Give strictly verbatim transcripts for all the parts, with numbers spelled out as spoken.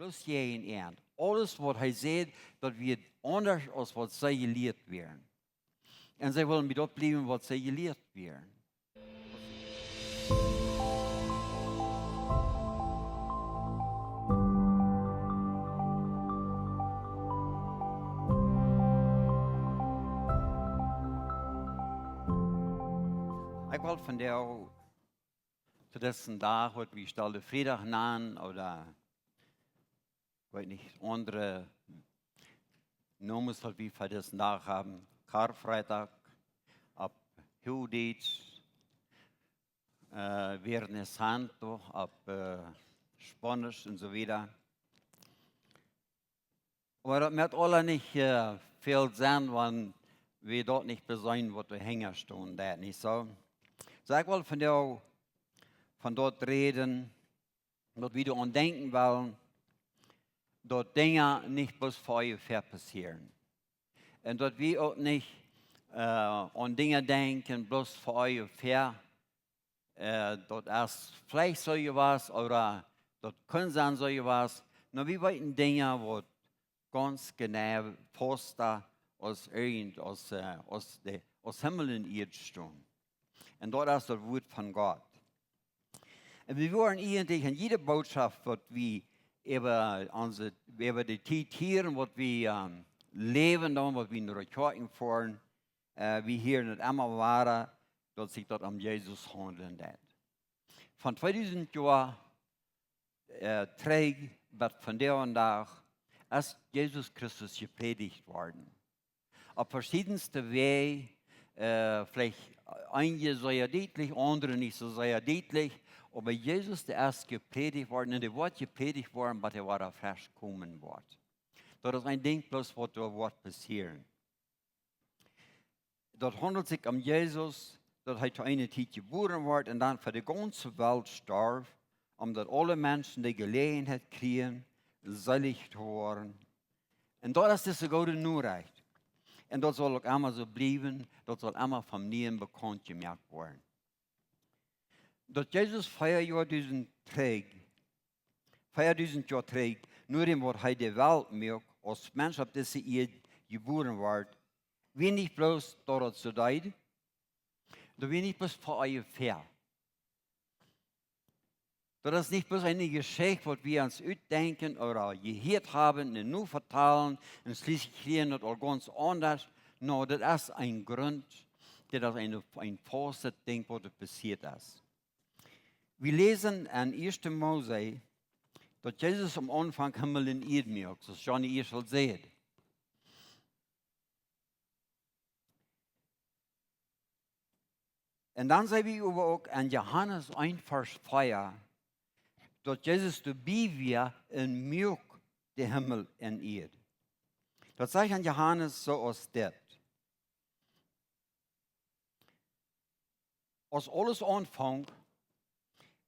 Bloos jäajen an. Aules waut hee säd, daut wia aundasch aus waut see jelieet wieren. Un see wullen bie daut bliewen waut see jelieet wieren. Ekj well vondoag to disen Dach, waut wie stalen Friedach nanen, ooda, ekj weet nich, aundre Nomes waut wie fa disen Dach haben, Karfreitag, opp Huagdietsch, äh, Viernes Santo, opp, äh, Spaunisch un soo wieda. Oba daut mott aula nich, äh, väl sennen, wan wie daut nich beseenen, waut doahinja steit, daut nich soo. Soo, ekj well vondoag von daut räden, daut wie doaraun denkjen wellen, daut Dinja nich bloos fa onjefäa passieren. Un daut wie uk nich, äh, aun Dinja denkjen, bloos fa onjefäa, äh, daut es veleicht soo jewast, ooda daut kunn sennen soo jewast. Nu, wie weeten Dinja, waut gaunz jeneiw fausta aus irjent, aus, äh, aus de, aus Himmel un Ieed stonen. Un daut es daut Wuat von Gott. Un wie woaren eejentlich en jiede Bootschoft, waut wie äwa onse, äwa de Tiet hieren, waut wie, ähm, läwen dan, waut wie en de Kjoakjen foaren, äh, wie hieren daut emma wada, daut sikj daut om Jesus haundlen deit. Von tweedusent Joa, äh, trigj bat vondoag dän Dach es Jesus Christus jeprädicht worden. Opp veschiedenste Wäaj, äh, veleicht eenje sea dietlich, aundre nich soo sea dietlich, oba Jesus, dee es jeprädicht worden, un dee woat jeprädicht woaren, bat hee wada fresch komen woat. Daut es een Dinkj bloos, waut doa woat passieren. Daut haundelt sikj om Jesus, daut hee to eene Tiet jebuaren woat un dan fa de gaunze Welt storf, om daut aule Menschen de Jeläajenheit kjrieen, seelich to woaren. Un daut es dise goode Norecht. Un daut saul uk emma soo bliewen, daut saul emma von nieem bekaunt jemoakt woaren. Daut Jesus vea Joa dusent trigj, vea dusent Joa trigj, no däm waut hee de Welt muak, aus Mensch opp dise Ieed jebuaren wort, wia nich bloos daut daut soo deed, daut wia nich bloos fa onjefäa. Daut es nich bloos eene Jeschicht, waut wie ons utdenkjen ooda jehieet haben un nu vetalen un schlieslich kjrieen daut aul gaunz aundasch. Nu, daut es een Grunt, daut es een, een faustet Dinkj, waut doa passieet es. Wie läsen en Ieeschte Mose, daut Jesus aum Aunfank Himmel un Ieed muak, soo aus Johnny ieescht aul säd. Un dan seenen wie oba uk en Johanes eent Varsch vea, daut Jesus doabie wia un muak de Himmel un Ieed. Daut sajcht en Johanes soo aus dit. Aus aules aunfunk,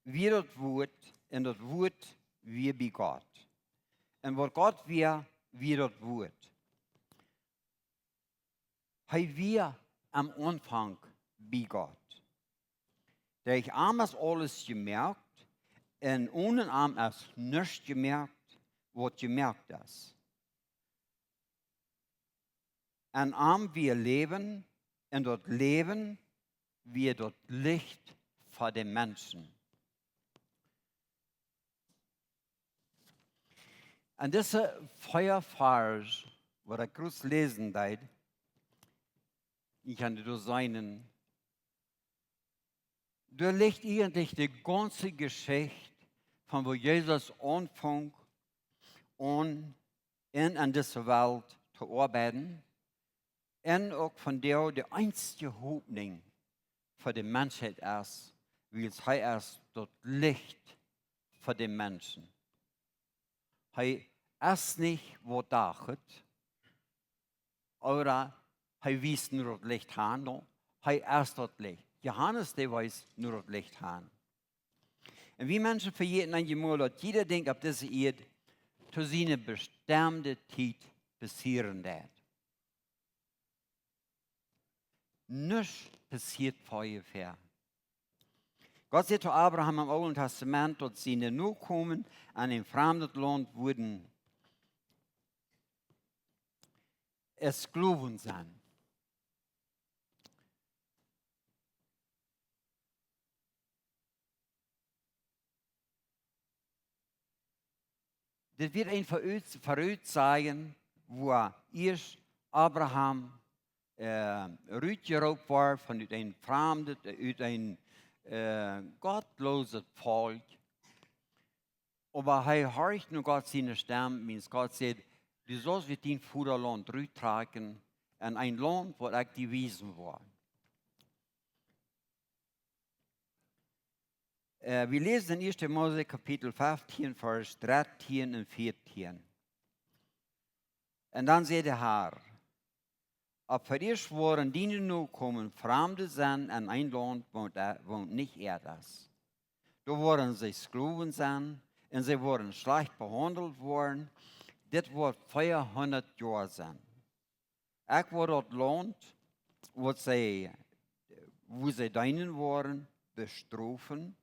wia daut Wuat, un daut Wuat wia bie Gott. Un waut Gott wia, wia daut Wuat. Hee wia aum Aunfank bie Gott. Derch am es aules jemoakt, un onen am es nuscht jemoakt, waut jemoakt es. En am wia Läwen, un daut Läwen wia daut Licht fa de Menschen. En dise vea Varsch, waut ekj jrods läsen deed, ekj kaun doa seenen, doa licht eejentlich de gaunze Jeschicht von woo Jesus aunfunk aun en, en dise Welt to oabeiden, un uk vondoag de eensje Hopninj fa de Menschheit es, wiels hee es daut Licht fa de Menschen. Hee es nich waut doa jeit, ooda hee wiest no daut Licht han, nä, hee es daut Licht. Johanes, dee wees no daut Licht han. Un wie Menschen vejäten eenjemol, daut jieda Dinkj opp dise Ieed to siene bestemde Tiet passieren deit. Nuscht passieet fa onjefäa. Gott säd to Abraham em Oolen Testament, daut siene Nokomen en een framdet Launt wudden Sklowen sennen. Dit wia een Verut-, Verutsajen, wua ieescht Abraham, äh, rutjeroopt wort von ut een framdet, äh, ut een, äh, gottloset Volkj. Oba hee horcht no Gott siene Stemm, wiels Gott säd: "Du saust ut dien Vodaland ruttrakjen en een Launt, waut ekj die wiesen woa." Äh, wie läsen en ieeschte Mose Kapitel feftieen, Varsch drettieen un vieetieen. Un dan säd de Herr: "Opp veieescht woaren diene Nokomen Framde sennen en een Launt, wua, wua nich äa es. Doa woaren see Sklowen sennen un see woaren schlajcht behaundelt woaren. Dit woat veahundat Joa sennen. Ekj woa daut Launt, waut see, wua see deenen woaren, bestrofen,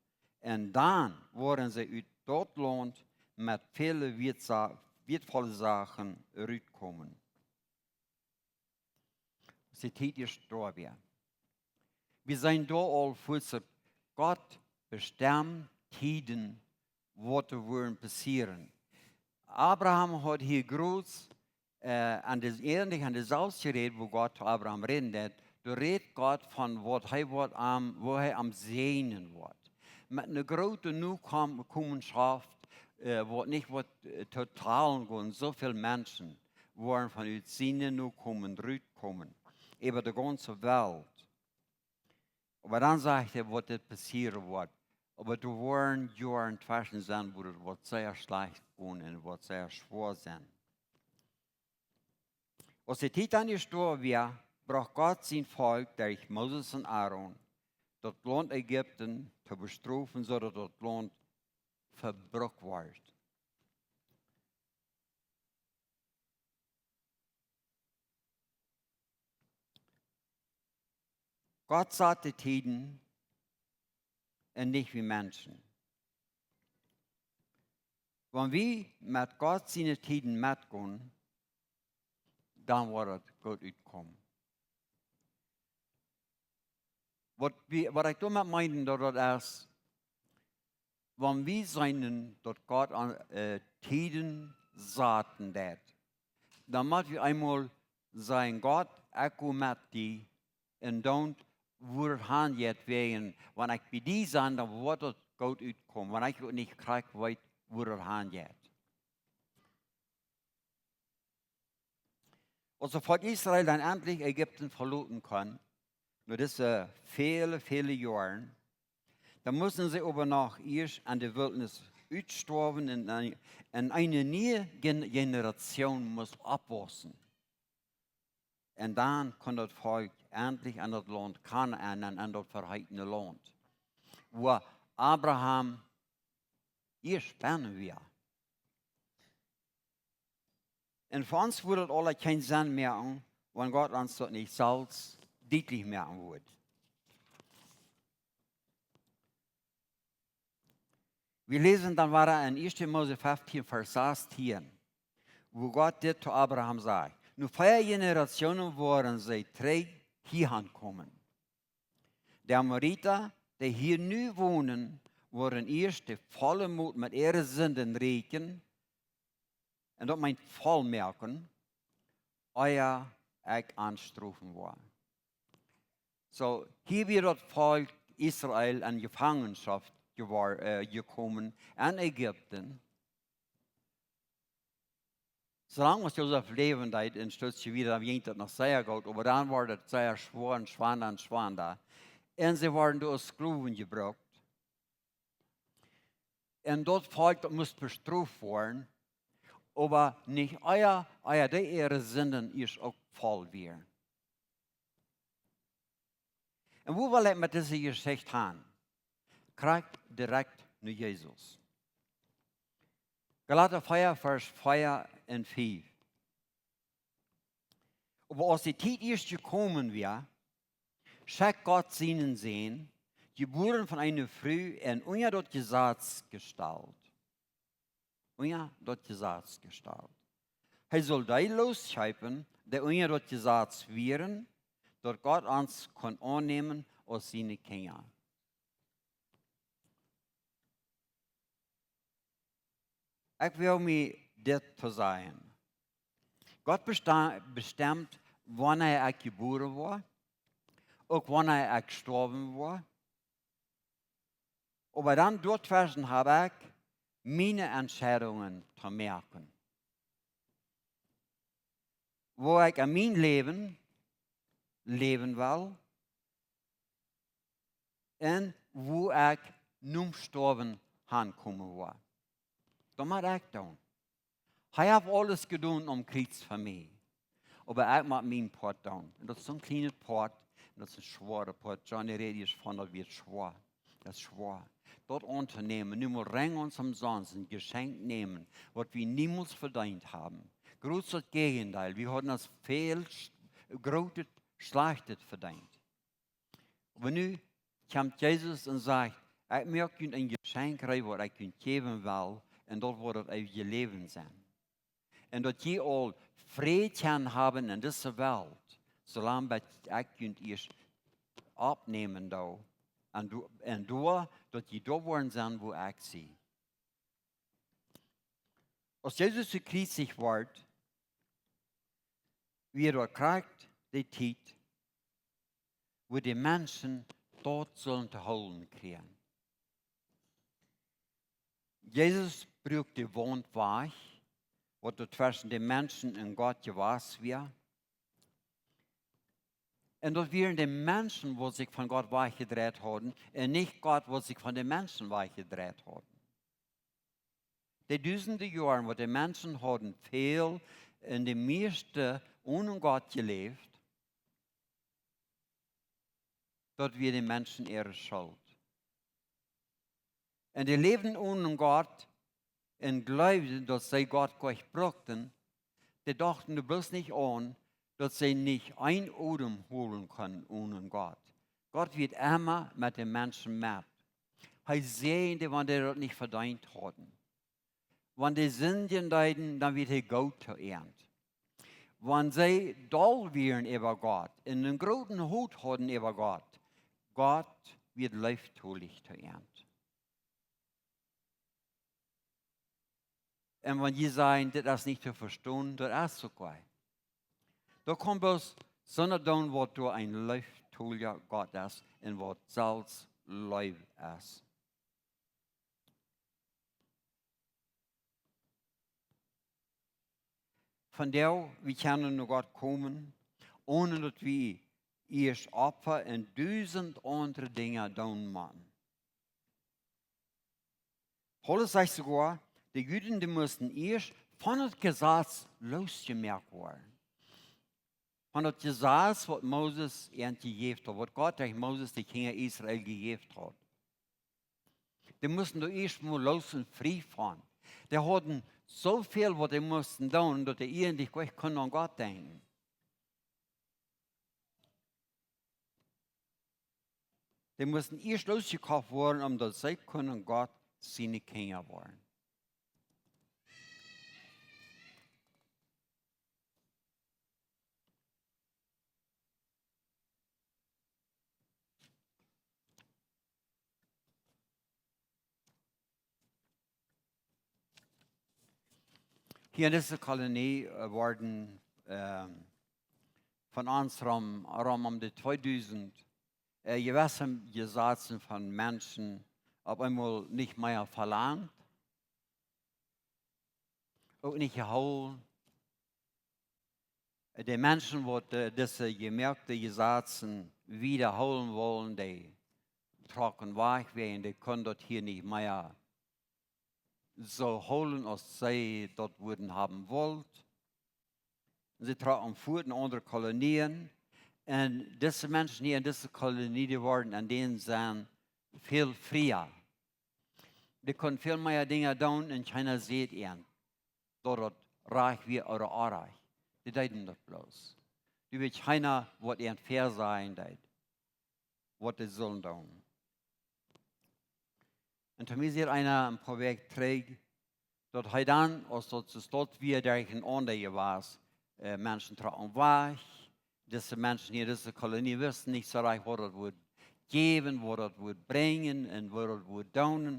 un dan woaren see ut daut Launt met väle wieetsa-, wieetvolle Sachen rutkomen." Aus de Tiet ieescht doa wia. Wie seenen doa aul fuaz, Gott bestemd Tieden, waut doa wudden passieren. Abraham haud hia groot, äh, aun de, eejentlich aun de selwje Räd, wua Gott to Abraham räden deed, doa rät Gott von waut hee woat am, woo hee am säajnen woat. Met eene groote Nokom-, Komenschoft, äh, waut nich woat, äh, to talen gonen, soo väl Menschen woaren von ut siene Nokomen rutkomen, äwa de gaunze Welt. Oba dan sajcht hee, waut dit passieren woat. Oba doa woaren Joaren tweschen sennen, wua daut woat sea schlajcht gonen un woat sea schwoa sennen. Aus de Tiet dan ieescht doa wia, brocht Gott sien Volkj derch Moses un Aaron daut Launt Ägipten to bestrofen, soo daut daut Launt vebrukt wort. Gott sat de Tieden un nich wie Menschen. Wan wie met Gott siene Tieden metgonen, dan woat et goot utkomen. Waut wie, waut ekj doamet meen, daut, daut es, wan wie seenen, daut Gott aun, äh, Tieden saten deed, dan mott wie eemol sajen: "Gott, ekj go met die un dan woat et goot gonen, wäajen wan ekj bie die sie, dan woat et goot utkomen. Wan ekj uk nich krakjt weet, woat et goot gonen." Aus daut Volkj Israel dan endlich Ägipten veloten kunn, no dise väle, väle Joaren, dan musten see oba noch ieescht en de Wiltnis utstorwen un eene, un eene niee Gen-, Generation must oppwaussen. Un dan kunn daut Volkj endlich en daut Launt Kanaan, en, en daut veheetne Launt, wua Abraham ieescht bennen wia. Un fa ons wudd daut aula kjeen Senn moaken, wan Gott ons daut nich selfst dietlich moaken wudd. Wie läsen dan wada en ieeschte Mose feftieen, Varsch sastieen, wua Gott dit to Abraham sajcht: "No vea Generationen woaren see trigj hia aunkomen. De Amorita, dee hia nu wonen, woaren ieescht de volle Mot met äare Sinden räakjnen," un daut meent voll moaken, "ea ekj an strofen woa." Soo, hia wia daut Volkj Israel en Jefangenschoft jewor-, äh, jekomen en Ägipten. Soo lang aus Josef läwen deed, un stootje wieda, dan jinkj daut noch sea goot, oba dan wort et sea schwoa un schwanda un schwanda. Un see worden doa aus Sklowen jebrukt. Un daut Volkj, daut must bestroft woaren, oba nich ea, ea dee äare Sinden ieescht uk voll wieren. Un wua well ekj met dise Jeschicht han? Krakjt direkt no Jesus. Galata vea, Varsch vea un fief. Oba aus de Tiet ieescht jekomen wia, schekjt Gott sienen Sän, jebuaren von eene Fru un unja daut Jesaz jestalt. Unja daut Jesaz jestalt. Hee sull dee loskjeepen, dee unja daut Jesaz wieren, daut Gott ons kunn aunnämen aus siene Kjinja. Ekj well mie dit to sajen. Gott besta-, bestemt, wanea ekj jebuaren woa, uk wanea ekj stoawen woa. Oba dan doatweschen hab ekj miene Entscheidungen to moaken. Woo ekj en mien Läwen läwen well un woo ekj nom Stoawen aunkomen woa. Daut mott ekj doonen. Hee haft aules jedonen aum Kjriez fa mie. Oba ekj mott mien Poat doonen. Un daut es een kjlienet Poat. Un daut es een schwoara Poat. Johnny rät ieescht von, daut woat schwoa. Daut es schwoa. Daut auntonämen. Nu mol rein ons omsonst een Jeschenkj nämen, waut wie niemols vedeent haben. Groot daut Jäajendeel. Wie hauden ons väl sch-, grootet, schlajchtet vedeent. Oba nu kjemt Jesus un sajcht: "Ekj moak junt een Jeschenkj reed, waut ekj junt jäwen well, un daut woat daut eewje Läwen sennen. Un daut jie aul Fräd kjennen haben en dise Welt, soo lang bat ekj junt ieescht oppnämen doo, un do-, un doa, daut jie doa woaren sennen, wua ekj sie." Aus Jesus jekjriezicht wort, wia daut krakjt de Tiet, wua de Menschen daut sullen to hoolen kjrieen. Jesus bruak de Waunt wajch, waut doa tweschen de Menschen un Gott jewast wia. Un daut wieren de Menschen, waut sikj von Gott wajchjedreit hauden, un nich Gott, waut sikj von de Menschen wajchjedreit hauden. De dusende Joaren, waut de Menschen hauden väl un de mieeschte onen Gott jeläft, daut wia de Menschen äare Schult. Un dee läwden onen Gott un jleewden, daut see Gott goanich bruckten, dee dochten doa bloos nich aun, daut see nich een Odem hoolen kunnen onen Gott. Gott wia emma met de Menschen met. Hee säajend, wan dee daut nich vedeent hauden. Wan dee sindjen deeden, dan wia hee goot to an. Wan see doll wieren äwa Gott un eenen grooten Hoot hauden äwa Gott, Gott wia leeftolich to an. Un wan jie sajen: "Dit es nich to vestonen", daut es okay. Daut kaun bloos soona doonen, waut doa een leeftolja Gott es un waut selfst Leew es. Von doa, wie kjennen no Gott komen, onen daut wie ieescht Opfa un dusend aundre Dinja doonen motten. Paulus sajcht soogoa, de Juden, dee musten ieescht von daut Jesaz loosjemoakt woaren. Von daut Jesaz, waut Moses an jejäft haud, waut Gott derch Moses de Kjinja Israel jejäft haud. Dee musten doa ieescht mol loos un frie von. Dee hauden soo väl, waut dee musten doonen, daut dee eejentlich goanich kunnen aun Gott denkjen. Dee musten ieescht loosjekoft woaren, om daut see kunnen Gott siene Kjinja woaren. Hia en dise Kolonie, äh, worden, ähm, von ons rom, rom om de tweedusend, äh, jewesse Jesazen von Menschen opp eemol nich mea velangt, uk nich jehoolen. De Menschen, waut, äh, dise jemoakte Jesazen wieda hoolen wullen, dee trocken wajch, wäajen dee kunnen daut hia nich mea soo hoolen, aus see daut wudden haben wullt. See trocken fuat no aundre Kolonien. Un dise Menschen hia en dise Kolonie, dee worden en dän Senn väl fria. Dee kunnen väl mea Dinja doonen un kjeena säd an, daut daut rajcht wia ooda orrajcht. Dee deeden daut bloos. Doa wia kjeena, waut an väasajen deed, waut dee sullen doonen. Un to mie säd eena een poa Wäakj trigj, daut hee dan, aus daut soo steit, wia derch een aundret Jewaas, äh, Menschen trocken wajch. Dise Menschen hia, dise Kolonie, wisten nich soo rajcht, waut daut wudd jäwen, waut daut wudd brinjen un waut daut wudd doonen.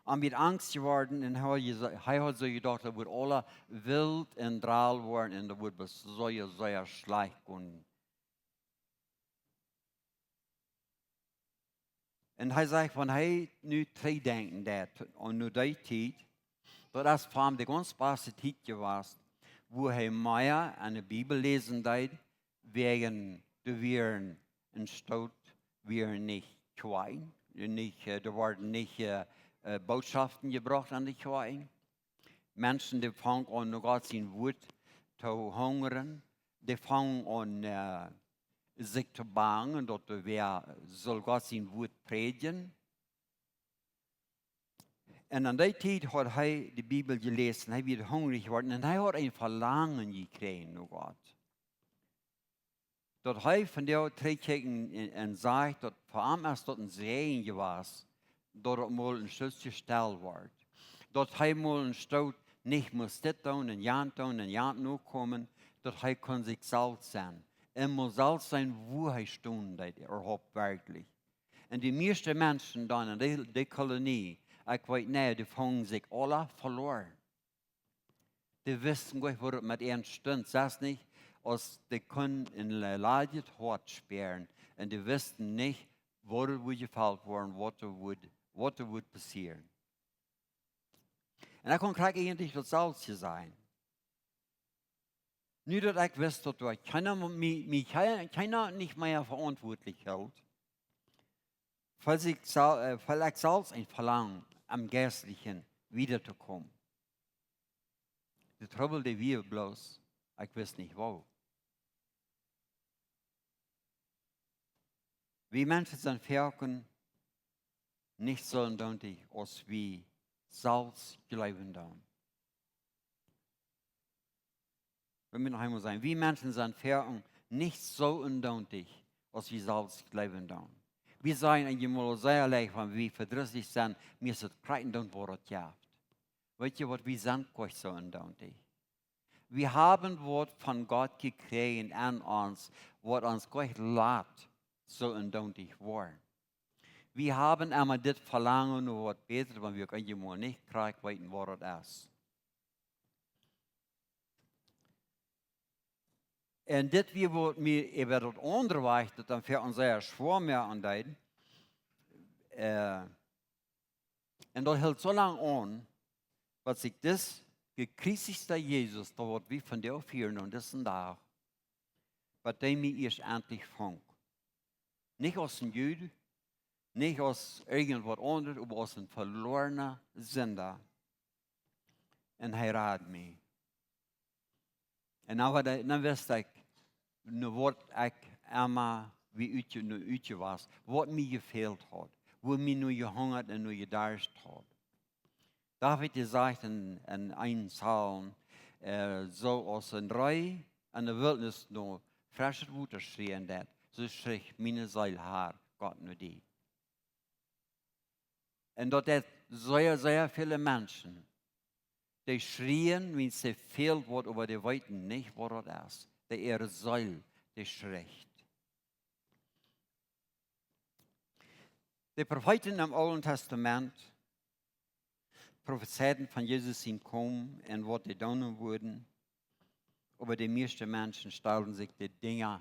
Am wia Angst jeworden un hee haud jese-, hee haud soo jedocht, daut wudd aula wilt un drol woaren un daut wudd bloos sea, sea schlajcht gonen. Un hee sajcht, wan hee nu trigjdenkjen deit aun no dee Tiet, daut es fa am de gaunz baste Tiet jewast, wua hee mea aun de Bibel läsen deed, wäajen doa wieren een Stoot, wieren nich Kjoakjen, nich, äh, doa worden nich, äh, äh, Bootschoften jebrocht aun de Kjoakjen. Menschen, dee fungen aun, no Gott sien Wuat to hungren, dee fungen aun, äh, sikj to bangen, daut doa wäa sull Gott sien Wuat prädjen. Un aun dee Tiet haud hee de Bibel jeläsen, hee wia hungrich jeworden un hee haud een Velangen jekjräajen no Gott. Daut hee von doa trigjkjikjt un, un sajcht, daut fa am es daut een Säajen jewast, daut et mol een Stoot stell wort. Daut hee mol een Stoot nich must dit doonen un jant doonen un jant nokomen, daut hee kunn sikj selfst sennen. Un mol selfst sennen, wua hee stunt, daut hee äwahaupt werkjlich. Un de mieeschte Menschen dan en de, de Kolonie, ekj weet nich, dee fungen sikj aula veloaren. Dee wisten goanich, woo daut met an stunt. Selfst nich, aus dee kunnen een le-, ladjet Hoat spieren. Un dee wisten nich, woo daut wudd jefelt woaren, waut doa wudd, waut doa wudd passieren. Un dan kaun ekj krakjt ieejentlich daut selfst sajen. Nu daut ekj wist, daut doa kjeena mie, mie kjee-, kjeena nich mea veauntwuatlich hilt, feeld ekj sel-, äh, feeld ekj selfst een Velangen, aum Jeistlichen wieda to komen. De Trubbel, dee wia bloos, ekj wist nich woo. Wie Menschen sent foaken nich soo undootich, aus wie selfst jleewen doonen. Lot mie noch eemol sajen, wie Menschen sent foaken nich soo undootich, aus wie selfst jleewen doonen. Wie sajen eenjemol sea leicht, wan wie vedrisslich sent, mie es et krakjt endoont, waut et jeft. Weet jie waut, wie sent goanich soo undootich. Wie haben waut von Gott jekjräajen aun ons, waut ons goanich lat soo undootich woaren. Wie haben emma dit Velangen no waut Bätret, wan wie uk eenjemol nich krakjt weeten, waut daut es. Un dit wia, waut mie äwa daut aundre wajch, daut dan fa ons sea schwoa moaken deed. Äh, un daut hilt soo lang aun, bat sikj dis jekjriezichta Jesus, daut waut wie vondoag fieren aun disen Dach, bat dee mie ieescht entlich funk. Nich aus een Jud, nich aus irjent waut aundret, oba aus een veloarna Sinda. Un hee rad mie. Un dan wia, dan wist ekj, nu waut ekj emma wia utje-, nu utjewast, waut mie jefält haud, wua mie no jehungat un no jedarscht haud. David, dee sajcht en, en een Psalm, äh, soo aus een Ree en de Wiltnis no freschet Wota schrieen deit, soo schricht miene Seel, Herr Gott, no die. Un daut sent sea, sea väle Menschen, dee schrieen, wiels see fält waut, oba dee weeten nich, waut daut es. Dee äare Seel, dee schricht. De Profeeten em Oolen Tastament profezeiden von Jesus sien Komen un waut dee doonen wudden, oba de mieeschte Menschen stalden sikj de Dinja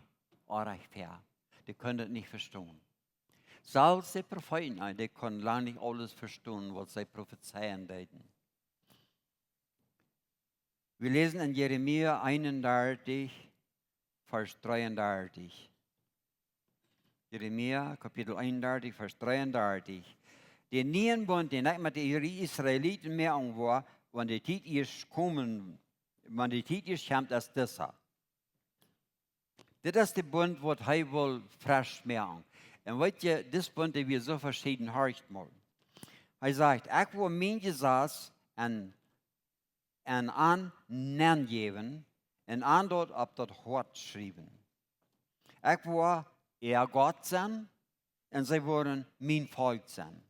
oajch väa. Dee kunnen et nich vestonen. Selfst de Profeeten, äh, dee kunnen lang nich aules vestonen, waut see profezeien deeden. Wie läsen en Jeremia eenundartich, Varsch dreeundartich. Jeremia, Kapitel eenundartich, Varsch dreeundartich. Dän nieen Bunt, dän ekj met de Israeliten moaken woa, wan de Tiet ieescht komen, wan de Tiet ieescht kjemt, es disa. Dit es de Bunt, waut hee well fresch moaken. Un weet jie, dis Bunt, dee wia soo veschieden, horcht mol. Hee sajcht: "Ekj woa mien Jesaz en, en an nenjäwen un an daut opp daut Hoat schriewen. Ekj woa äa Gott sennen un see woaren mien Volkj sennen."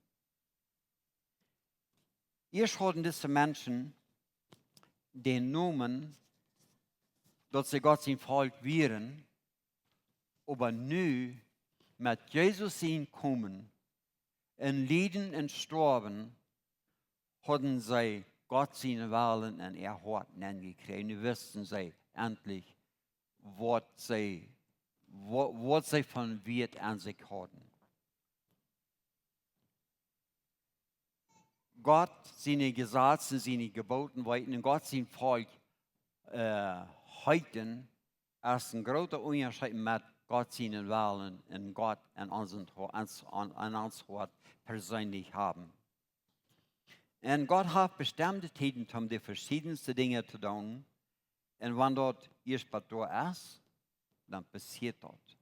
Ieescht hauden dise Menschen dän Nomen, daut see Gott sien Volkj wieren, oba nu, met Jesus sien Komen un Lieden un Stoawen, hauden see Gott sienen Wellen en äa Hoat nenjekjräajen. Nu wisten see entlich, waut see, wa-, waut see von Wieet aun sikj hauden. Gott siene Jesazen, siene Jeboten weeten un Gott sien Volkj, äh, heeten, es een groota Unjascheet met Gott sienen Wellen un Gott en ons Ho-, ons, aun, aun ons Hoat perseenlich haben. Un Gott haft bestemde Tieden, om de veschiednste Dinja to doonen. Un wan daut ieescht waut doa es, dan passieet daut.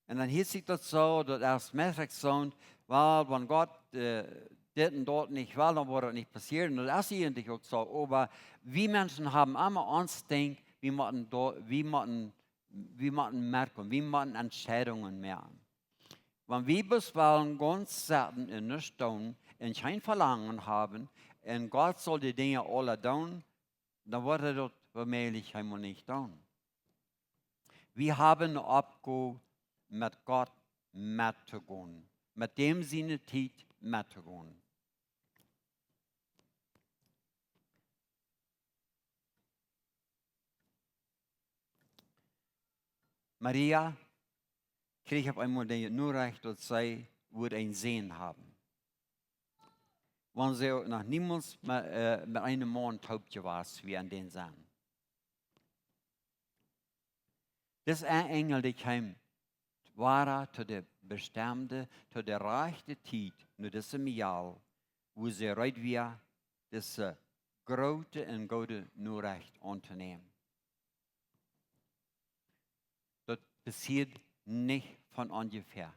Un dan hieet sikj daut soo, daut aus Mefrak soont, well, wan Gott, äh, dit un daut nich well, dan woat daut nich passieren. Daut es eejentlich uk soo, oba wie Menschen haben emma ons Dinkj, wie motten do-, wie motten, wie motten moaken, wie motten Entscheidungen moaken. Wan wie bloos wellen gaunz sitten un nuscht doonen un kjeen Velangen haben, un Gott saul de Dinja aula doonen, dan woat hee daut wommäajlich eemol nich doonen. Wie haben eene Oppgow, met Gott mettogonen, met däm siene Tiet mettogonen. Maria kjrieech opp eemol de Norecht, daut see wudd een Sän haben, wan see uk noch niemols met, äh, met eenen Maun toop jewast wia en dän Senn. Dis Enjel, dee kjeem wada to de bestemde, to de rajchte Tiet, no dise Mejal, wua see reed wia, dise groote un goode Norecht auntonämen. Daut passieed nich von onjefäa.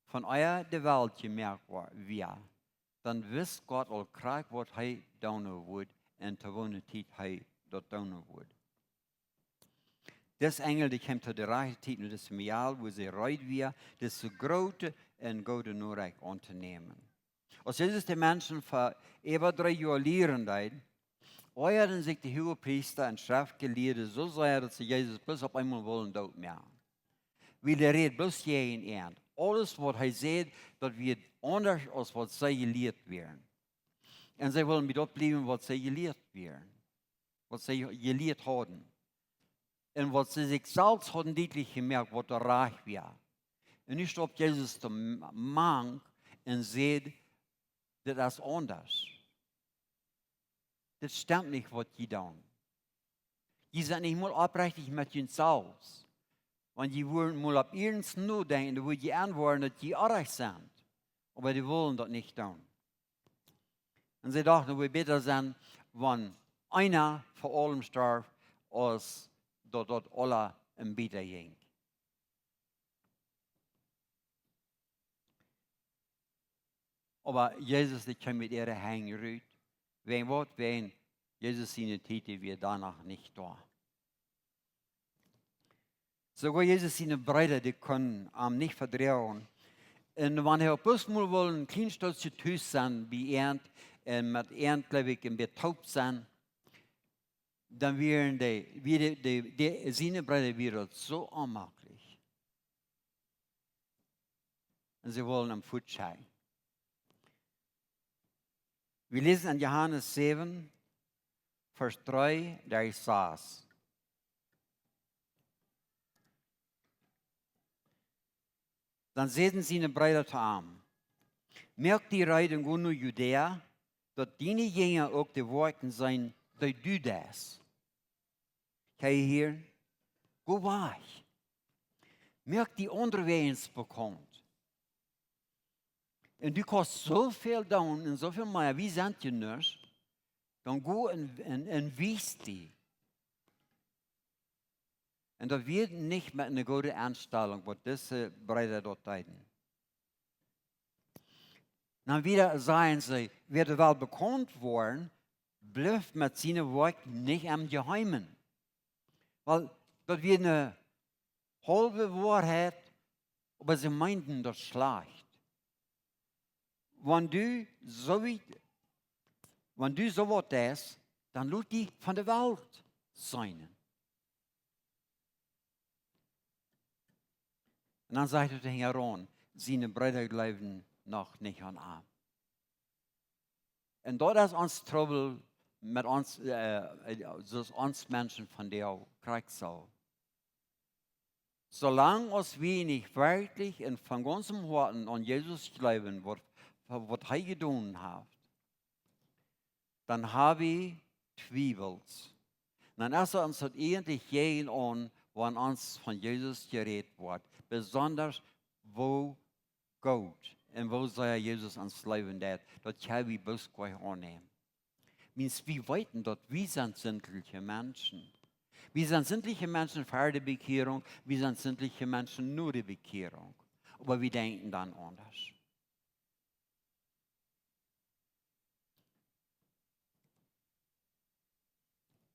Von ea de Welt jemoakt wa-, wia, dan wist Gott aul krakjt, waut hee doonen wudd un to woone Tiet hee daut doonen wudd. Dis Enjel, dee kjeem to de rajchte Tiet no dise Mejal, wua see reed wia, dise groote un goode Norecht auntonämen. Aus Jesus de Menschen fa äwa dree Joa lieren deed, oajaden sikj de Huagepriesta un Schreftjelieede soo sea, daut see Jesus bloos opp eemol wullen doot moaken. Wiels hee räd bloos jäajen an. Aules, waut hee säd, daut wia aundasch aus waut see jelieet wieren. Un see wullen bie daut bliewen, waut see jelieet wieren, waut see jelieet hauden. Un waut see sikj selfst hauden dietlich jemoakt, waut doa rajcht wia. Un nu steit Jesus doa mank un sajcht: "Dit es aundasch. Dit stemt nich, waut jie doonen. Jie sent nich mol oprechtich met junt selfst. Wan jie wudden mol opp iernst nodenkjen, dan wudd jie enwoaren, daut jie orrajcht sent. Oba dee wullen daut nich doonen." Un see dochten, daut wudd bäta sennen, wan eena fa aulem storf, aus daut daut aula en bäta jinkj. Oba Jesus, dee kjeem met äare Henj rut. Wäajen waut? Wäajen Jesus siene Tiet wia doa noch nich doa. Soogoa Jesus siene Breeda, dee kunnen am nich vedroagen. Un wan hee opp eemol wull een kjlien Stootje tus sennen bie an un met an, jleew ekj, een bät toop sennen, dan wieren dee, wia dee, dee, dee, siene Breeda wia daut soo onmaklich. Un see wullen am fuatschekjen. Wie läsen en Johanes säwen, Varsch dree bat sas. Dan säden siene Breeda to am: "Moak die reed un go no Judäa, daut diene Jinja uk de Woakjen seenen, dee du deist." Kjikj hia, go wajch. Moak die aundre Wäaj bekaunt. Un du kaust soo väl doonen un soo väl mea, wie sent je nuscht, dan go un, un, un wies die. Un daut wia nich met eene goode Enstalunk, waut dise Breeda doa deeden. Dan wada sajen see: "Wäa well bekaunt woaren, blift met siene Woakjen nich em Jeheimen." Wiels daut wia eene haulwe Woarheit, oba see meenden daut schlajcht. Wan du soo wie, wan du soo waut deist, dan lot die von de Welt seenen. Un dan sajcht hee hinjaraun, siene Breeda jleewden noch nich aun am. Un daut es ons Trubbel met ons, äh, soo aus ons Menschen von de Krakjt soo. Soo lang aus wie nich werkjlich un von gaunzem Hoaten aun Jesus jleewen, waut, waut hee jedonen haft, dan ha wie Twiewels. Dan es ons daut eejentlich jäajenaun, wan ons von Jesus jerät woat. Besonda woo goot un woo sea Jesus ons leewen deit, daut kjenn wie bloos nich aunnämen. Wiels wie weeten, daut wie sent sindliche Menschen. Wie sent sindliche Menschen ver de Bekjierunk, wie sent sindliche Menschen no de Bekjierunk. Oba wie denkjen dan aundasch.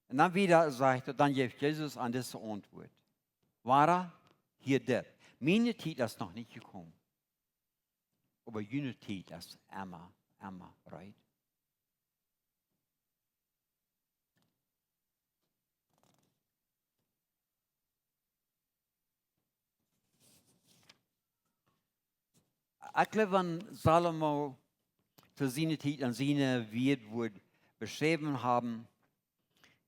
Un dan wieda sajcht hee, dan jeft Jesus an dise Auntwuat: Wada, hia dit. Miene Tiet es noch nich jekomen. Oba june Tiet es emma, emma reed. Ekj jleew, wan Salomo to siene Tiet aun siene Wieed wudd beschräwen haben,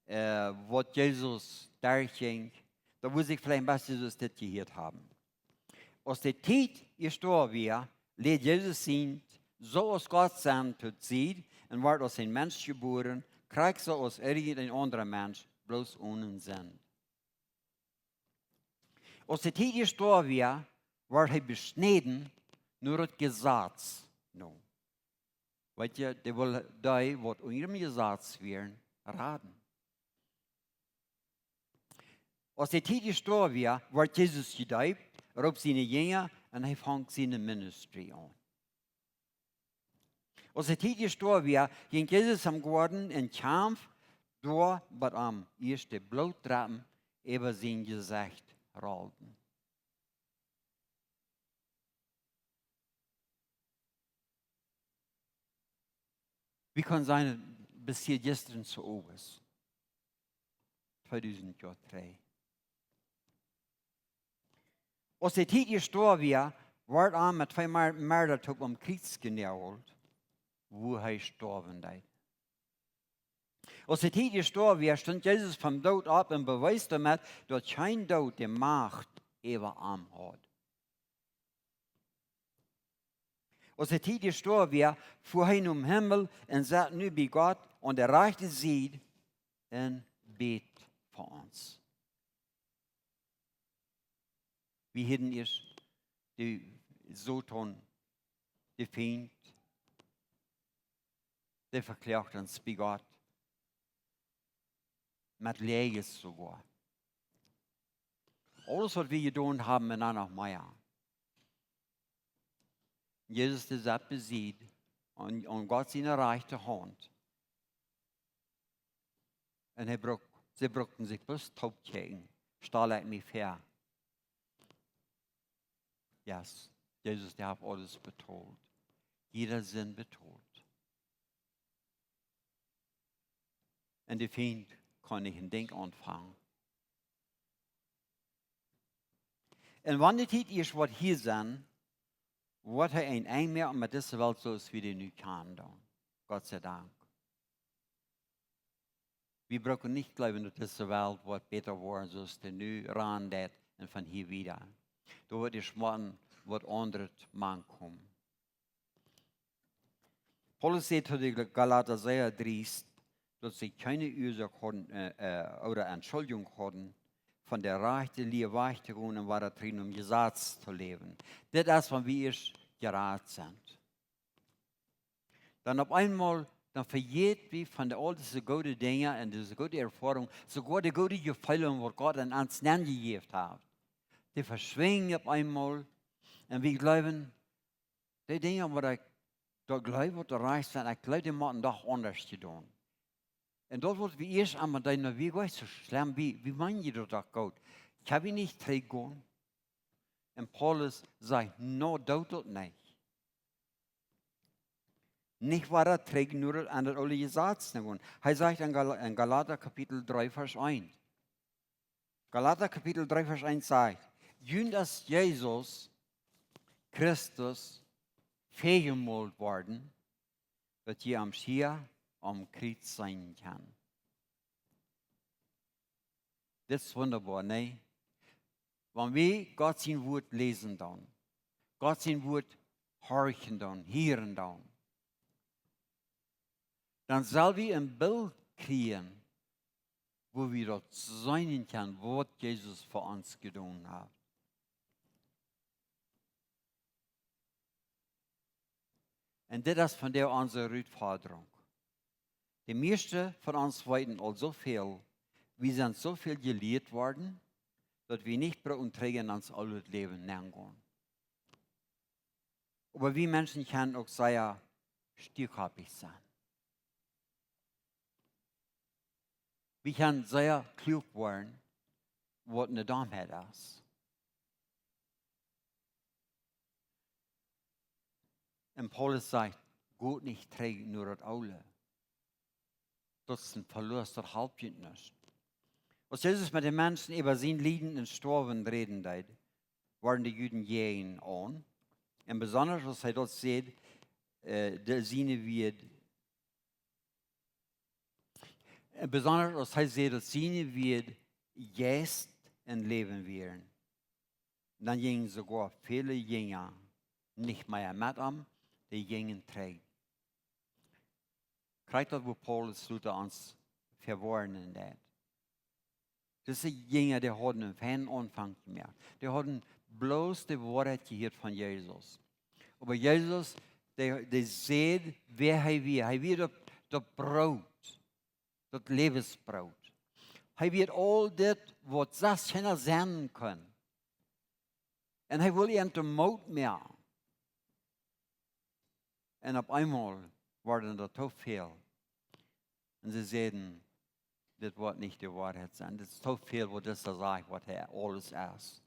äh, waut Jesus derchjinkj, dan wudd sikj veleicht een bät soo aus dit jehieet haben. Aus de Tiet jestoawen wia, läd Jesus sien, soo aus Gott sien, to Sied un wort aus een Mensch jebuaren, krakjt soo aus irjent een aundra Mensch, bloos one Sind. Aus de Tiet jestoawen wia, wort hee beschnäden no daut Jesaz no. Weet jie, dee wull dee, waut unja daut Jesaz wieren, raden. Aus de Tiet jestoawen wia, wort Jesus jedeept, roopt siene Jinja un hee funk siene Ministry aun. Aus de Tiet jestoawen wia, jinkj Jesus em Goaden un kjamft doa, bat am ieescht de Blootdropen äwa sien Jesecht rollen. Wie kjennen seenen, bat hia jistren soo owes. Tweedusent Joa trigj. Aus de Tiet jestoawen wia, wort hee met twee Mer-, Merda toop aum Kjriez jenoagelt, wua hee stoawen deed. Aus de Tiet jestoawen wia, stunt Jesus vom Doot opp un bewees doamet, daut kjeen Doot de Macht äwa am haud. Aus de Tiet jestoawen wia, fua hee nom Himmel un saut nu bie Gott aun de rajchte Sied un bät fa ons. Wie hauden ieescht de Soton, de Fient, dee vekloagt ons bie Gott. Met Läajes soogoa. Aules, waut wie jedonen haben, un dan noch mea. Jesus, dee saut besied aun, aun Gott siene rajchte Haunt. Un hee bruck, see bruckten sikj bloos toopkjikjen. Stal ekj mie väa. Yes, Jesus, dee haft aules betolt. Jiede Sind betolt. Un de Fient kaun nich een Dinkj aunfangen. Un wan de Tiet ieescht woat hia sennen, woat hee een Enj moaken met dise Welt soo aus wie dee nu kjanen doonen. Gott sei Dank. Wie brucken nich jleewen, daut dise Welt woat bäta woaren, soo aus dee nu rannen deit un von hia wieda. Doa woat ieescht mau waut aundret mankomen. Paulus sajcht to de Galata sea driest, daut see kjeene Uasoak hauden, äh, äh, ooda Entschuldjunk hauden, von de rajchte Lia wajch to gonen un wada trigj nom Jesaz to läwen. Dit es, wan wie ieescht jerat sent. Dan opp eemol, dan vejäten wie von de, aul dise goode Dinja un dise goode Erfoarunk, soogoa de goode Jefeelen, waut Gott aun ons nenjejäft haft. Dee veschwinjen opp eemol. Un wie jleewen, dee Dinja, waut ekj doa jleew, waut doa rajcht sent, ekj jleew, dee motten doch aundasch jedonen. Un daut, waut wie ieescht emol deeden, daut wia nich soo schlemm, wie, wie meenen, daut doch goot. Kjenn wie nich trigjgonen? Un Paulus sajcht: "Nä, doot daut nich." Nich wada trigj no daut, aun daut oole Jesaz to gonen. Hee sajcht en Gal-, en Galata Kapitel dree, Varsch eent. Galata Kapitel dree, Varsch eent sajcht: "Junt es Jesus Christus väajemolt worden, daut jie am Schia aum Kjriez seenen kjennen." Dit es wundaboa, nä? Wan wie Gott sien Wort läsen dan, Gott sien Wort horchen dan, hieren dan, dan sell wie een Bilt kjrieen, woo wie daut seenen kjennen, waut Jesus fa ons jedonen haft. Un dit es vondoag onse Rutfodrunk. De mieeschte von ons weeten aul soo väl, wie sent soo väl jelieet worden, daut wie nich brucken trigj en ons oolet Läwen nengonen. Oba wie Menschen kjennen uk sea stiekoppich sennen. Wie kjennen sea kluak woaren, waut eene Domheit es. Un Paulus sajcht: "Got nich trigj no daut oole. Daut es een Veloss, daut halpt junt nuscht." Aus Jesus met de Menschen äwa sien Lieden un Stoawen räden deed, wieren de Juden jäajen am. Un besonda aus hee daut säd, äh, de, siene Wieed, un besonda aus hee säd, daut siene Wieed Jeist un Läwen wieren, dan jinjen soogoa väle Jinja nich mea met am, dee jinjen trigj. Krakjt daut, woo Paulus lota ons vewoarnen deed. Dise Jinja, dee hauden een feinen Aunfank jemoakt. Dee hauden bloos de Woarheit jehieet von Jesus. Oba Jesus, dee, dee säd, wäa hee wia. Hee wia daut, daut Broot, daut Läwensbroot. Hee wia aul dit, waut sest kjeena sennen kunn. Un hee wull an de Moot moaken. Un opp eemol worden daut too väl. Un see säden: "Dit woat nich de Woarheit sennen. Dit es too väl, waut disa sajcht, waut hee aules es.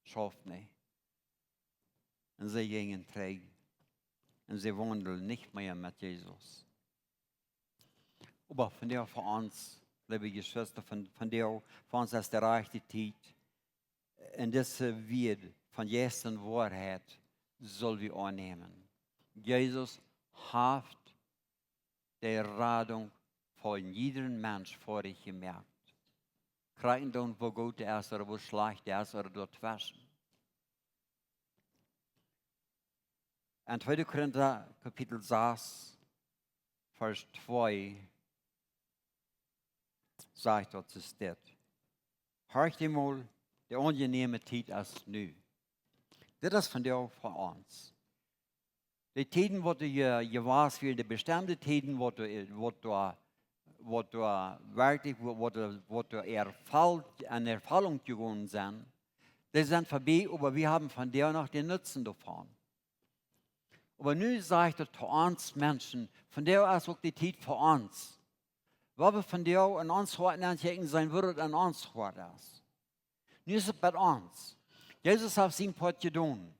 Schauft nich." Un see jinjen trigj. Un see waundelden nich mea met Jesus. Oba vondoag fa ons, leewe Jeschwista, von, vondoag fa ons es de rajchte Tiet, un dise Wieed von Jeist un Woarheit sell wie aunnämen. Jesus haft de Radunk fa jieda Mensch foadich jemoakt. Krakjt dan, woo goot hee es ooda woo schlajcht hee es ooda doatweschen. En tweede Korinta Kapitel sas, Varsch twee, sajcht daut es dit: "Horcht emol, de aunjenäme Tiet es nu." Dit es vondoag fa ons. De Tieden, waut doa je-, jewast wieren, de bestemde Tieden, waut doa, waut doa, waut doa werkjlich, waut, waut doa, waut doa erfelt, aun Erfellunk jegonen sent, dee sent verbie, oba wie haben vondoag noch dän Nutzen doavon. Oba nu sajcht daut to ons Menschen, vondoag es uk de Tiet fa ons. Waut wie vondoag en ons Hoat nenkjikjen, seenen, woo daut en ons Hoat es. Nu es et bie ons. Jesus haft sien Poat jedonen.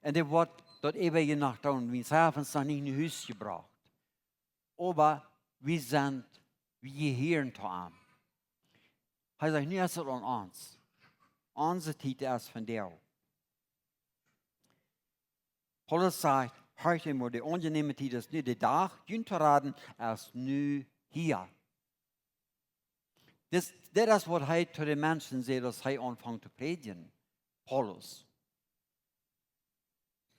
Un hee woat daut eewje noch doonen, wiels hee haft ons noch nich no Hus jebrocht. Oba wie sent, wie jehieren to am. Hee sajcht, nu es et aun ons. Onse Tiet es vondoag. Paulus sajcht: "Horcht emol, de aunjenäme Tiet es nu, de Dach, junt to raden, es nu hia." Dit, dit es waut hee to de Menschen säd, aus hee aunfunk to prädjen, Paulus.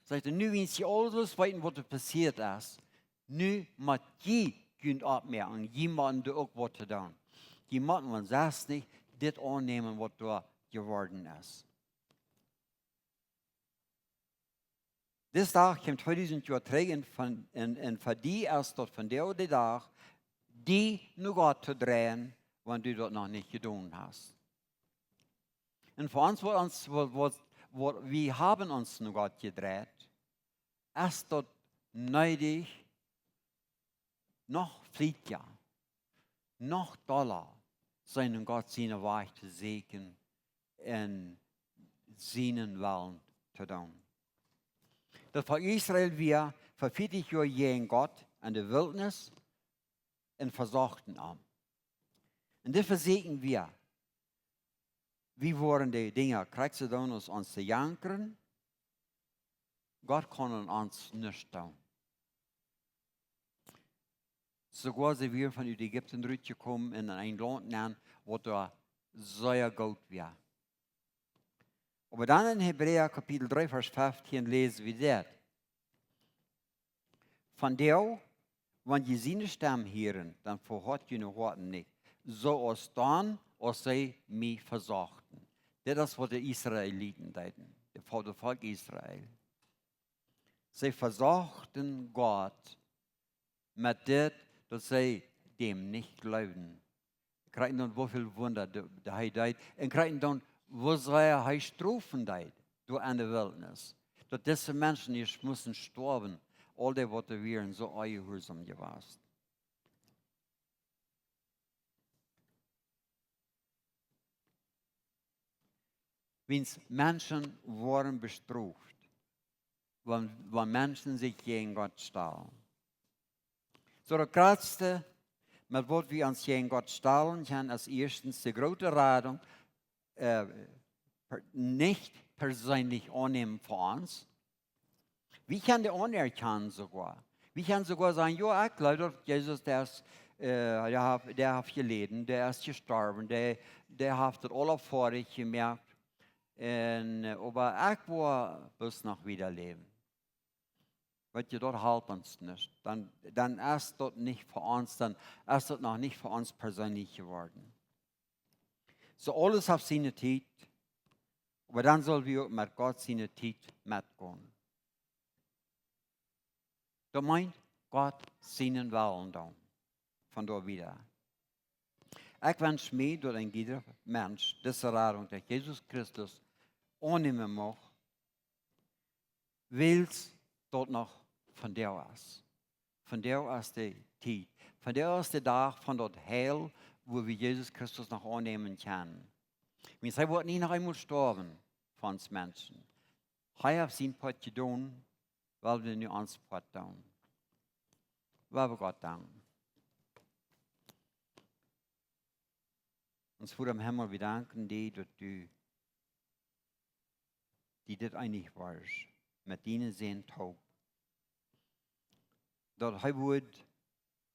Sajcht hee: "Nu, wiels jie aules weeten, waut doa passieet es, nu mott jie junt oppmoaken, jie motten doa uk waut to doonen. Jie motten, wan sest nich, dit aunnämen, waut doa jeworden es." Dis Dach kjemt tweedusent Joa trigj un von, un, un fa die es daut vondoag de Dach, die no Gott to dreien, wan du daut noch nich jedonen hast. Un fa ons, waut ons, waut, waut, waut wie haben ons no Gott jedreit, es daut needich, noch flietja, noch dolla seenen Gott sienen Wajch to sieekjen un sienen Wellen to doonen. Daut Volkj Israel wia fa fieetich Joa jäajen Gott enne Wiltnis un vesochten am. Un dit vesäakjen wie. Wie woaren de Dinja krakjt soo doonen aus ons to jankren. Gott kaun aun ons nuscht doonen. Soogoa see wieren von Ägipten rutjekomen un en een Launt nenn, waut doa sea goot wia. Oba dan en Hebräa Kapitel dree, Varsch feftieen läsen wie dit. Vondoag, wan jie siene Stemm hieren, dan vehoat june Hoaten nich, soo aus dan, aus see mie vesochten. Dit es waut de Israeliten deeden, de Vo-, daut Volkj Israel. See vesochten Gott met dit, daut see am nich jleewden. Kjikj dan, woo väl Wunda de, de hee deed. Un kjikj dan, woo sea hee strofen deed doa enne Wiltnis. Daut dise Menschen ieescht musten stoawen, aul dee waut doa wieren soo onjehuarsom jewast. Wiels Menschen woaren bestroft, wan, wan Menschen sikj jäajen Gott stalen. Soo daut jratste, met waut wie ons jäajen Gott stalen kjennen, es ieeschtens de groote Radunk, äh, per-, nich perseenlich aunnämen fa ons. Wie kjennen dee aunerkjanen soogoa. Wie kjennen soogoa sajen, jo, ekj jleew daut Jesus, dee es, äh, dee haft, dee haft jeläden, dee es jestorwen, dee, dee haft daut aula foadich jemoakt. Un, äh, oba ekj woa bloos noch wieda läwen. Weetst, daut halpt ons nich. Dan, dan es daut nich fa ons, dan es daut noch nich fa ons perseenlich jeworden. Soo, aules haft siene Tiet, oba dan sell wie uk met Gott siene Tiet metgonen. Daut meent, Gott sienen Wellen doonen. Von doa wieda. Ekj wensch mie, daut een jieda Mensch dise Radunk derch Jesus Christus aunnämen mucht, wiels daut noch vondoag es. Vondoag es de Tiet. Vondoag es de Dach von daut Heil, wua wie Jesus Christus noch aunnämen kjennen. Wiels hee woat nie noch eemol stoawen fa ons Menschen. Hee haft sien Poat jedonen, well wie nu ons Poat doonen. Well wie Gott danken. Ons Voda em Himmel, wie danken die, daut du die dit eenich woascht met dienen Sän toop. Daut hee woat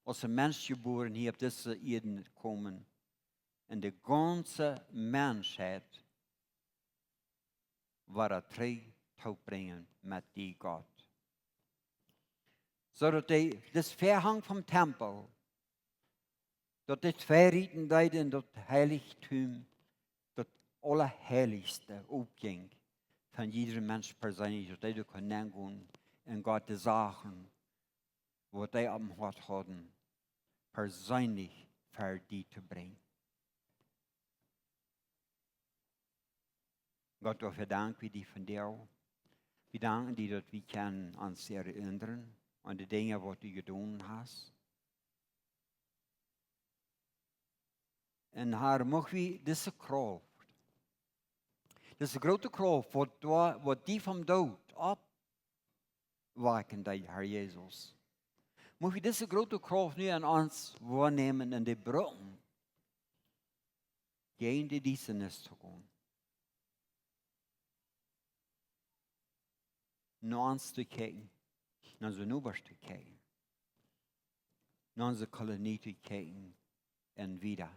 aus een Mensch jebuaren hia opp dise Ieed komen un de gaunze Menschheit wada trigj toop brinjen met die, Gott. Soo daut de, dis Väahang vom Tempel, daut dit Väarieekjen deed un daut Heilijtum, daut Aulaheilichste opjinkj, von jieda Mensch perseenlich, daut dee doa kunn nengonen un Gott de Sachen, waut dee opp dem Hoat hauden, perseenlich ver die to brinjen. Gott, doafäa dank wie die vondoag. Wie danken die, daut wie kjennen ons erinnren aun de Dinja, waut du jedonen hast. Un Herr, mucht wie dise Krauft, dise groote Krauft, waut doa, waut die vom Doot oppwakjen deed, Herr Jesus, mucht wie dise groote Krauft nu aun ons woanämen un dee brucken, jäajen de Diestanis to gonen. No ons to kjikjen, no onse Nobasch to kjikjen, no onse Kolonie to kjikjen un wieda.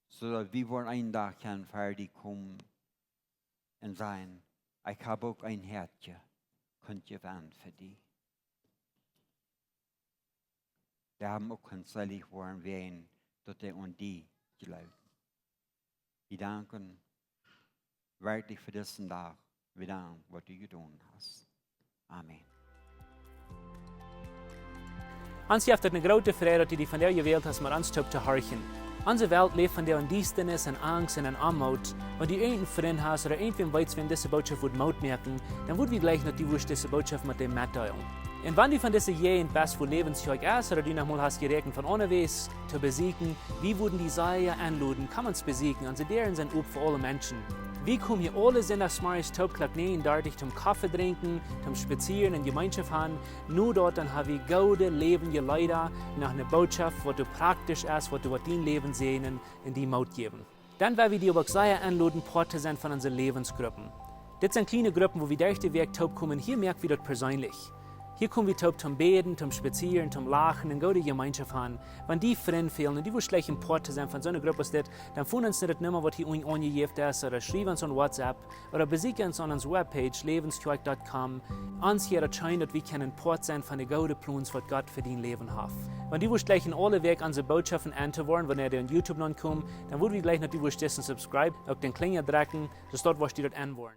Soo daut wie woaren eenen Dach kjennen ver die komen un sajen: "Ekj hab uk een Hoat, kunn ekj aun fa die." Dee haben uk kunt selich woaren, wäajen daut dee aun die jleewden. Wie danken werkjlich fa disen Dach. Wie danken, waut du jedonen hast. Amen. Ons jeft et eene groote Freid, daut du die vondoag jewält hast, met ons toop to horchen. Onse Welt läft vondoag en Diestanis, en Angst un en Oamoot. Wan du irjent een Frint hast ooda irjentwäm weetst, wäm dise Botschaft wudd Moot moaken, dan wudd wie jleichen, daut du wurscht dise Botschaft met däm metdeelen. Un wan du von dise Jäajent best, wua Läwens Kjoakj es, ooda du noch mol hast jeräakjent von aundawäajes to besieekjen, wie wudden die sea enloden, komm ons besieekjen. Onse Däaren sent op fa aule Menschen. Wie komen hia aule Sindachs zemorjes toop Klock näajen dartich toom Koffe drinkjen, toom spazieren un Jemeenschoft han. No daut dan ha wie goode läwendje Leeda, noch ne Bootschoft, waut doa praktisch es, waut doa woat dien Läwen säajnen un die Moot jäwen. Dan well wie die oba uk sea enloden, Poat to sennen von onse Läwensgruppen. Dit sent kjliene Gruppen, wua wie derch de Wäakj toop komen. Hia moak wie daut perseenlich. Hia kom wie toop toom bäden, toom spazieren, toom lachen un goode Jemeenschoft han. Wan die Frind fälen un du wurscht jleichen Poat to sennen von soone Grupp aus dit, dan foon ons no de Numma, waut hia unjen aunjejäft es, ooda schriew ons aun WhatsApp, ooda besieekj ons aun onse Webpage, läwenskjoakj dot com. Ons hia daut scheen, daut wie kjennen Poat sennen von de goode Plons, waut Gott fa dien Läwen haft. Wan du wurscht jleichen aule Wäakj onse Bootschoften enn to woaren, wanea dee aun YouTube nopp komen, dan wudd wie jleichen, daut du wurscht dissen subscribe, uk dän Kjlinja drekjen, soo daut wurscht du daut enn woaren.